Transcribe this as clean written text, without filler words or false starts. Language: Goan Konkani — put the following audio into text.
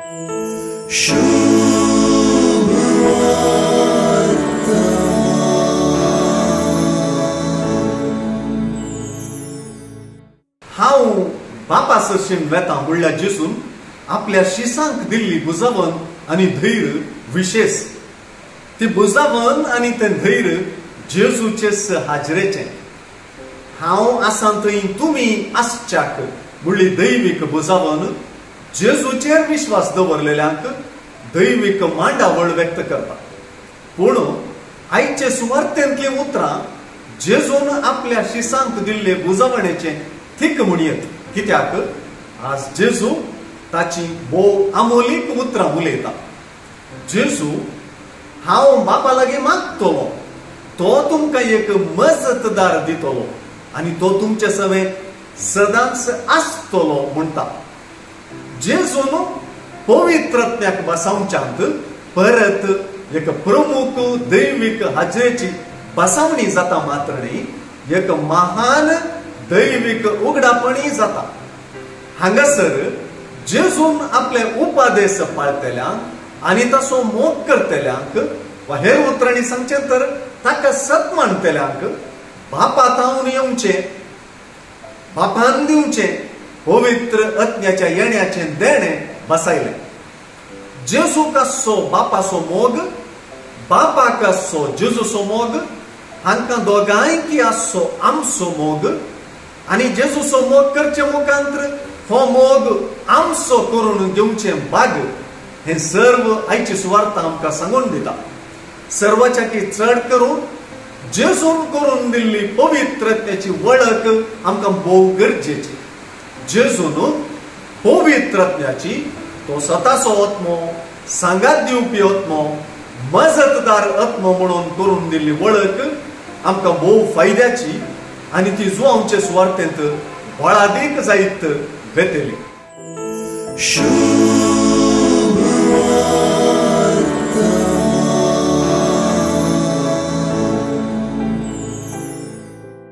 हांव बापा सरशीन वेता म्हणल्यार जेजून आपल्या शिसांक दिल्ली बुजावन आनी धैर्य विशेष. ती बुजावन आनी तें धैर्य जेजूचेच हाजरेचें. हांव आसा थंय तुमी आसच्याक म्हणली दैवीक बुजावन जेजूचेर विश्वास दवरलेल्यांक दैवीक मांडावळ व्यक्त करता. पूण आयचे सुवार्तेंतलीं उतरां जेजून आपल्या शिसांक दिल्ले बुजावणेचें थीक म्हणयेत. कित्याक आज जेजू ताची भोव आमोलीक उतरां उलयता. जेजू हांव बापा लागीं मागतलो, तो तुमकां एक मजतदार दितलो आनी तो तुमचे सवें सदांच आसतलो म्हणटा. जेजून पवित्रत्म्याक बसावच्यांत परत एक प्रमुख दैवीक हाजरेची बसावणी जाता मात्र न्ही, एक महान दैवीक उगडापणी जाता. हांगासर जेजून आपले उपदेश पाळतल्यांक आनी ताचो मोग करतल्यांक वा हेर उतरांनी सांगचें तर ताका सत मानतल्यांक बापा तावन येवचें, बापान दिवचें पवित्र आत्म्याच्या येण्याचें देणें बसायलें. जेजूक आसचो बापाचो मोग, बापाक आसचो जेजूचो मोग, हांकां दोगांयकी आसचो आमचो मोग आनी जेजूचो मोग करचे मुखांत्र हो मोग आमचो करून घेवचें भाग हें सर्व आयची सुवार्ता आमकां सांगून दिता. सर्वाच्या की चड करून जेजून करून दिल्ली पवित्रतेची वळख आमकां भोव गरजेची. जेजून पवित्रत्म्याची तो स्वताचो आत्मो, सांगात दिवपी आत्मो, मजतदार आत्मो म्हणून करून दिल्ली वळख आमकां भोव फायद्याची आनी ती जुवांचे सुवार्तेंत बळादीक जायत वेतली.